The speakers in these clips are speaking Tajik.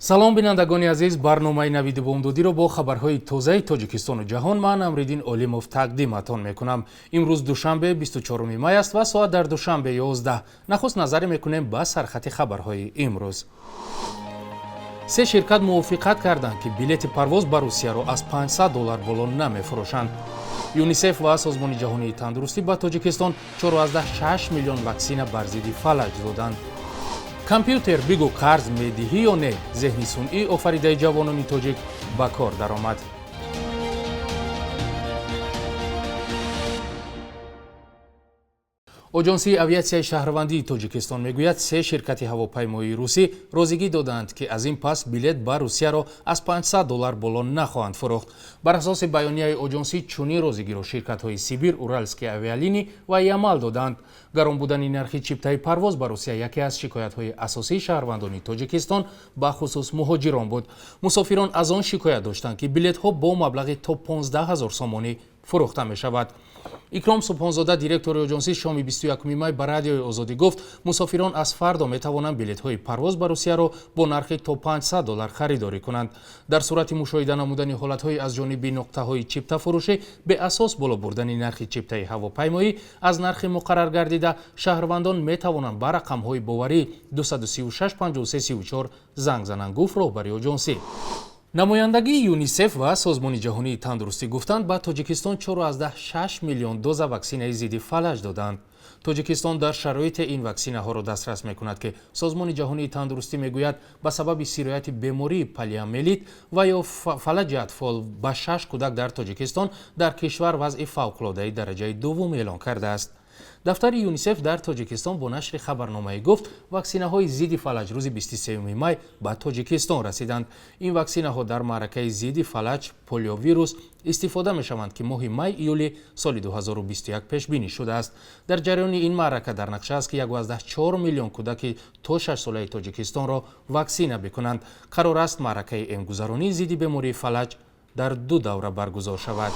Салом, бинандагони азиз. Барномаи «Навиди бомдодиро» бо хабарҳои тозаи Тоҷикистону ҷаҳон ман, Амриддин Олимов, тақдиматон мекунам. Имрӯз душанбе, 24 май аст ва соат дар Душанбе 11. Нахуст назаре мекунем ба сархати хабарҳои имрӯз. Се ширкат мувофиқат карданд, ки билети парвоз ба Русияро аз 500 доллар боло намефурӯшанд. ЮНИСЕФ ва Созмони ҷаҳонии тандурустӣ ба Тоҷикистон 4,6 миллион ваксина бар зидди фалаҷ доданд. Компютер, бигӯ, қарз медиҳӣ ё не? Зеҳни сунъӣ офаридаи ҷавонони тоҷик ба кор даромад. Оҷонсии авиатсияи шаҳрвандии Тоҷикистон мегӯяд, се ширкати ҳавопаймоии русӣ розигӣ додаанд, ки аз ин пас билет ба Русияро аз 500 доллар боло нахоҳанд фурӯхт. Бар асоси баёнияи оҷонсӣ, чунин розигиро ширкатҳои Сибир, Уральские авиалинии ва Ямал доданд. Гарон будани нархи чиптаи парвоз ба Русия яке аз шикоятҳои асосии шаҳрвандони Тоҷикистон, бахусус муҳоҷирон буд. Мусофирон аз он шикоят доштанд, ки билетҳо бо маблағи то 15 ҳазор сомонӣ фурӯхта мешавад. Икром Субҳонзода, директори оҷонсӣ, шоми 21 май ба Радиои Озодӣ гуфт, мусофирон аз фардо метавонанд билетҳои парвоз ба Русияро бо нархи то 500 доллар харидорӣ кунанд. Дар сурати мушоҳида намудани ҳолатҳои аз ҷониби нуқтаҳои чиптафурӯшӣ беасос боло бурдани нархи чиптаи ҳавопаймоӣ аз нархи муқаррар гардида, шаҳрвандон метавонанд ба рақамҳои боварӣ 236 53 34 занг зананд, гуфт роҳбари оҷонсӣ. Намояндагии ЮНИСЕФ ва Созмони ҷаҳонии тандурустӣ гуфтанд, ба Тоҷикистон 4,6 миллион доза ваксинаи зидди фалаҷ доданд. Тоҷикистон дар шароите ин ваксинаҳоро дастрас мекунад, ки Созмони ҷаҳонии тандурустӣ мегӯяд, ба сабаби сирояти бемории полиомиелит ва ё фалаҷи атфол ба шаш кӯдак дар Тоҷикистон дар кишвар вазъи фавқулодаи дараҷаи дуввум эълон кардааст. Дафтари ЮНИСЕФ дар Тоҷикистон бо нашри хабарномае гуфт, ваксинаҳои зидди фалаҷ рӯзи 23 май ба Тоҷикистон расиданд. Ин ваксинаҳо дар маъракаи зидди фалаҷ полиовирус истифода мешаванд, ки моҳи май июли соли 2021 пешбинӣ шудааст. Дар ҷараёни ин маърака дар нақша аст, ки 1,4 миллион кӯдаки то 6 солаи Тоҷикистонро ваксина бикунанд. Қарор аст, маъракаи эмгузаронии зидди бемории фалаҷ дар ду давра баргузор шавад.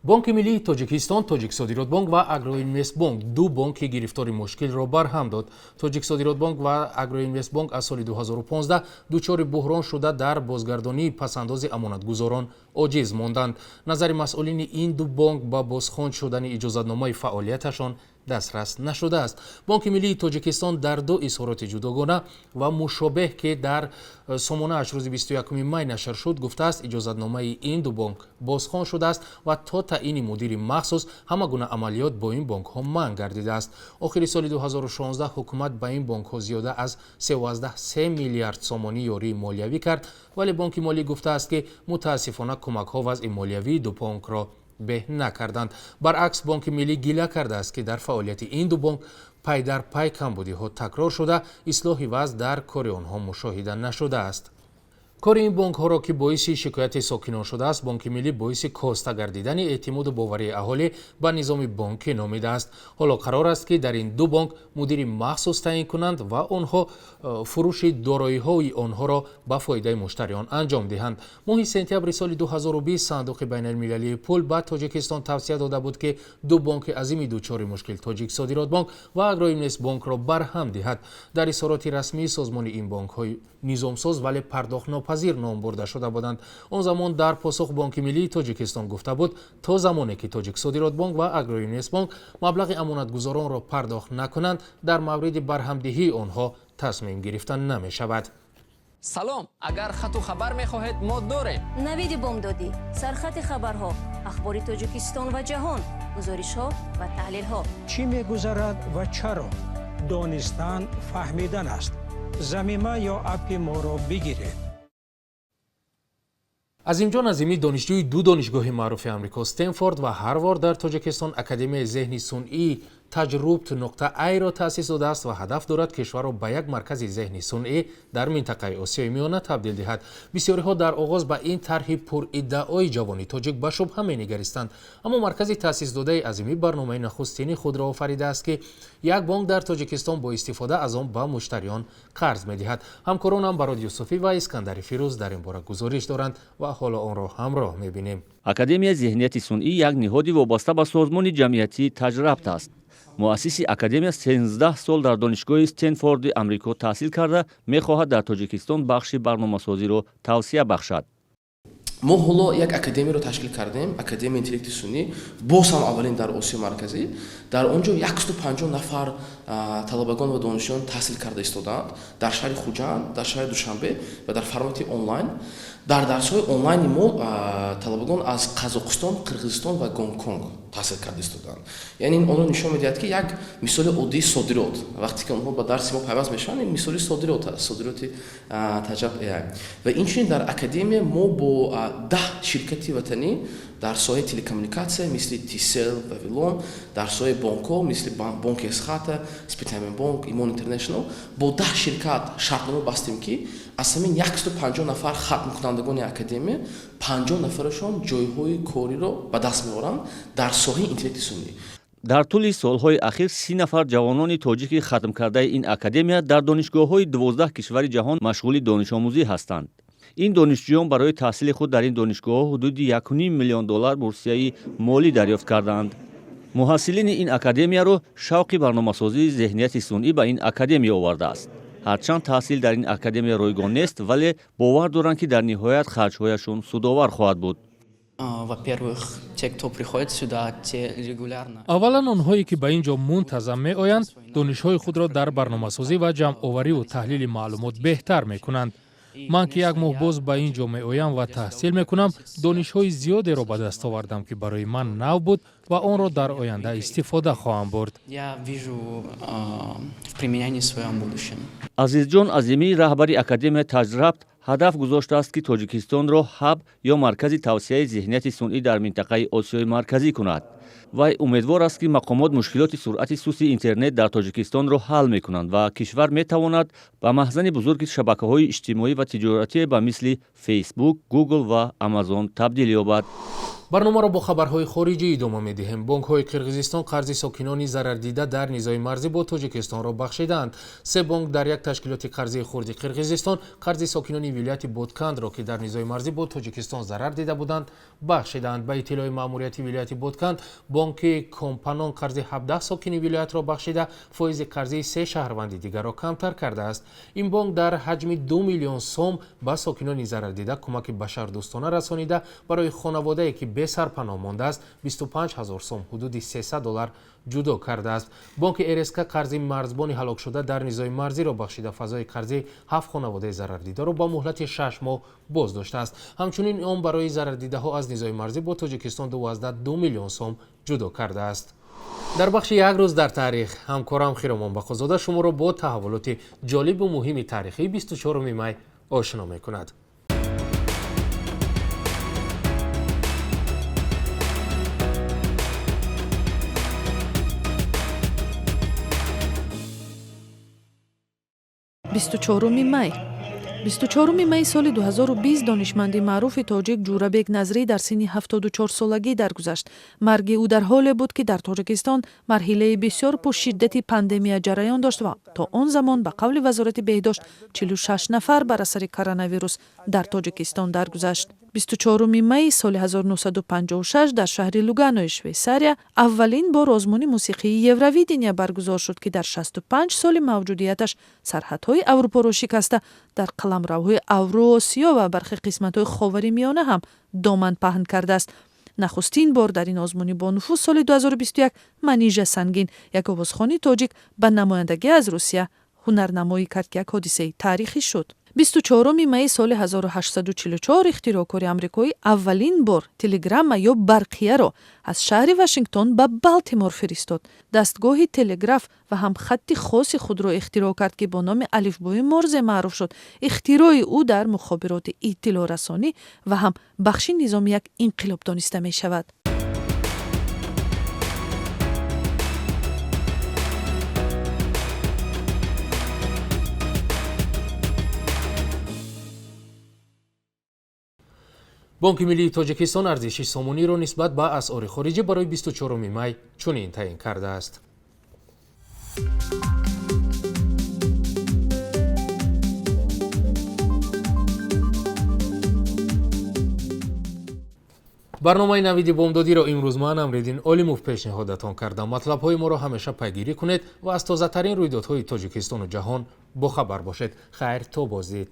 Бонки миллии Тоҷикистон Тоҷиксодиротбонк ва Агроинвестбонк, ду бонки гирифтори мушкилро барҳам дод. Тоҷиксодиротбонк ва Агроинвестбонк аз соли 2015 дучори буҳрон шуда, дар бозгардонии пасандози амонатгузорон оҷиз монданд. Назари масъулини ин ду бонк ба бозхон шудани иҷозатномаи фаъолияташон дастрас нашудааст. Бонки миллии Тоҷикистон дар ду изҳороти ҷудогона ва мушобеҳ, ки дар сомонааш рӯзи 21 май нашр шуд, гуфтааст, иҷозатномаи ин ду бонк бозхон шудааст ва то таъини мудири махсус ҳама гуна амалиёт бо ин бонкҳо манъ гардидааст. Охири соли 2016 ҳукумат ба ин бонкҳо зиёда аз 3,3 миллиард сомонӣ ёрии молиявӣ кард, вале Бонки молӣ гуфтааст, ки мутаассифона, кӯмакҳо вазъи молиявии ду бонкро беҳ накарданд. Баръакс, Бонки миллӣ гила кардааст, ки дар фаъолияти ин ду бонк пай дар пай камбудиҳо такрор шуда, ислоҳи вазъ дар кори онҳо мушоҳида нашудааст. Кори ин бонкҳоро, ки боиси шикояти сокинон шудааст, Бонки миллӣ боиси коста гардидани эътимоду боварии аҳолӣ ба низоми бонкӣ номидааст. Ҳоло қарор аст, ки дар ин ду бонк мудири махсус таъин кунанд ва онҳо фурӯши дороиҳои онҳоро ба фоидаи муштариён анҷом диҳанд. Моҳи сентябри соли 2020 Сандуқи байналмилалии пул ба Тоҷикистон тавсия дода буд, ки ду бонки азими дучори мушкил, Тоҷиксодиротбонк ва Агроинвестбонкро барҳам диҳад. Дар изҳороти расмии созмони ин бонкҳои низомсоз, вале пардохтнопазир ном бурда шуда буданд. Он замон дар посух Бонки миллии Тоҷикистон гуфта буд, то замоне ки Тоҷиксодиротбонк ва Агроинвестбонк маблағи амонатгузоронро пардохт накунанд, дар мавриди барҳамдиҳии онҳо тасмим гирифта намешавад. Салом, агар хату хабар мехоҳед, мо дорем. Навиди бомдодӣ, сархати хабарҳо, ахбори Тоҷикистон ва ҷаҳон, гузоришҳо ва таҳлилҳо. Чӣ мегузарад ва чаро? Донистан фаҳмидан аст. Замима ё аппи моро бигиред. Азимҷон Азимӣ, донишҷӯи ду донишгоҳи маъруфи Амрико, Стенфорд ва Ҳарвард, дар Тоҷикистон Академияи зеҳни сунъии Таҷрубт.Айро таъсис додааст ва ҳадаф дорад кишварро ба як маркази зеҳни сунъӣ дар минтақаи Осиёи Миёна табдил диҳад. Бисёриҳо дар оғоз ба ин тарҳи пуриддаои ҷавони тоҷик ба шубҳа менигаристанд, аммо маркази таъсисдодаи Азимӣ барномаи нахустини худро офаридааст, ки як бонк дар Тоҷикистон бо истифода аз он ба муштариён қарз медиҳад. Ҳамкоронам Барод Юсуфӣ ва Искандари Фирӯз дар ин бора гузориш доранд ва ҳоло онро ҳамроҳ мебинем. Академияи зеҳнияти сунъӣ як ниҳоди вобаста ба созмони ҷамъиятии Таҷрабт аст. Муассиси академия 13 сол дар донишгоҳи Стенфорди Амрико таҳсил карда, мехоҳад дар Тоҷикистон бахши барномасозиро тавсия бахшад. Мо ҳоло як академияро ташкил кардем, Академияи интеллекти сунъӣ, боз ҳам аввалин дар Осиёи Марказӣ. Дар он ҷо 150 нафар талабагон ва донишҷӯён таҳсил карда истодаанд дар шаҳри Хуҷанд, дар шаҳри Душанбе ва дар формати онлайн. Дар дарсҳои онлайни мо талабагон аз Қазоқистон, Қирғизистон ва Гонконг таҳсил карда истодаанд. Яъне ин онро нишон медиҳад, ки як мисоли оддии содирот, вақте ки онҳо ба дарси мо пайваст мешаванд, ин мисоли содирот аст, содироти Таҷаб AI. Ва инчунин дар академия мо бо 10 ширкати ватанӣ дар соҳаи телекоммуникатсия, мисли Тисел, Вавилон, дар соҳаи бонкҳо, мисли Бонки Эсхата, Спитамен бонк, Имон Интернешнл, бо 10 ширкат шартнома бастем, ки аз ҳамин 150 нафар хатмкунандагони академия 50 нафарашон ҷойҳои кориро ба даст меоранд дар соҳаи интеллекти сунъӣ. Дар тӯли солҳои ахир 30 нафар ҷавонони тоҷики хатмкардаи ин академия дар донишгоҳҳои 12 кишвари ҷаҳон машғули донишомӯзӣ ҳастанд. Ин донишҷӯён барои таҳсили худ дар ин донишгоҳҳо ҳудуди 1,5 миллион доллар бурсияи молӣ дарёфт кардаанд. Муҳассилини ин академияро шавқи барномасозии зеҳнияти сунъӣ ба ин академия овардааст. Ҳарчанд таҳсил дар ин академия ройгон нест, вале бовар доранд, ки дар ниҳоят харҷҳояшон судовар хоҳад буд. Во-первых, те, кто приходит сюда, те регулярно. Аввалан, онҳое ки ба ин ҷо мунтазам меоянд, донишҳои худро дар барномасозӣ ва ҷамъовариву таҳлили маълумот беҳтар мекунанд. Ман, ки як моҳ боз ба ин ҷо меоям ва таҳсил мекунам, донишҳои зиёдеро ба даст овардам, ки барои ман нав буд ва онро дар оянда истифода хоҳам бурд. Я вижу в применении в своем будущем. Азизҷон Азимӣ, раҳбари академияи Таҷрабт, ҳадаф гузоштааст, ки Тоҷикистонро хаб ё маркази тавсияи зеҳнияти сунъӣ дар минтақаи Осиёи Марказӣ кунад. Вай умедвор аст, ки мақомот мушкилоти суръати сусти интернет дар Тоҷикистонро ҳал мекунанд ва кишвар метавонад ба маҳзани бузурги шабакаҳои иҷтимоӣ ва тиҷоратие ба мисли Фейсбук, Гугл ва Амазон табдил ёбад. Барномаро бо хабарҳои хориҷӣ идома медиҳем. Бонкҳои Қирғизистон қарзи сокинони зарардида дар низои марзӣ бо Тоҷикистонро бахшидаанд. Се бонк дар як ташкилоти қарзии хурди Қирғизистон қарзи сокинони вилояти Боткандро, ки дар низои марзӣ бо Тоҷикистон зарар дида буданд, бахшидаанд. Ба иттилои маъмурияти вилояти Ботканд, бонки Компанон қарзи 17 сокини вилоятро бахшида, фоизи қарзии се шаҳрванди дигарро камтар кардааст. Ин бонк дар ҳаҷми 2 миллион сом ба сокинони зарардида кӯмаки башардӯстона расонида, барои хонаводае, ки бесарпаноҳ мондааст, 25 ҳазор сом, ҳудуди 300 доллар ҷудо кардааст. Бонки РСК қарзи марзбони ҳалокшуда дар низои марзиро бахшида, фазои қарзии ҳафт хонаводаи зарардидаро ба муҳлати 6 моҳ боз доштааст. Ҳамчунин он барои зарардидаҳо аз низои марзӣ бо Тоҷикистон 2,2 миллион сом ҷудо кардааст. Дар бахши «Як рӯз дар таърих» ҳамкорам Хиромон Бақозода шуморо бо таҳаввулоти ҷолибу муҳими таърихии 24 май ошино мекунад. 24 май. 24 майи соли 2020 донишманди маъруфи тоҷик Ҷӯрабек Назрӣ дар синни 74 солагӣ даргузашт. Марги ӯ дар ҳоле буд, ки дар Тоҷикистон марҳилаи бисёр пуршиддати пандемия ҷараён дошт ва то он замон, ба қавли Вазорати беҳдошт, 46 нафар бар асари коронавирус дар Тоҷикистон даргузашт. 24 майи соли 1956 дар шаҳри Луганои Швейсария аввалин бор озмуни мусиқии Евровидения баргузор шуд, ки дар 65 соли мавҷудияташ сарҳадҳои Аврупоро шикаста, дар қаламравҳои Авроосиё ва бархе қисматҳои Ховари Миёна ҳам доман паҳн кардааст. Нахустин бор дар ин озмуни бонуфуз соли 2021 Манижа Сангин, як овозхони тоҷик, ба намояндагӣ аз Русия ҳунарнамоӣ кард, ки як ҳодисаи таърихӣ шуд. 24 майи соли 1844 ихтироъкори амрикоӣ аввалин бор телеграмма ё барқияро аз шаҳри Вашингтон ба Балтимор фиристод. Дастгоҳи телеграф ва ҳам хатти хоси худро ихтироъ кард, ки бо номи алифбои Морзе маъруф шуд. Ихтирои ӯ дар мухобироти иттилоърасонӣ ва ҳам бахши низоми як инқилоб дониста мешавад. Бонки миллии Тоҷикистон арзиши сомониро нисбат ба асъори хориҷӣ барои 24 май чунин таъин кардааст. Барномаи Навиди бомдодиро имрӯз ман, Амриддин Олимов, пешниҳодатон кардам. Матлабҳои моро ҳамеша пайгирӣ кунед ва аз тозатарин рӯйдодҳои Тоҷикистону ҷаҳон бохабар бошед. Хайр, то боздид.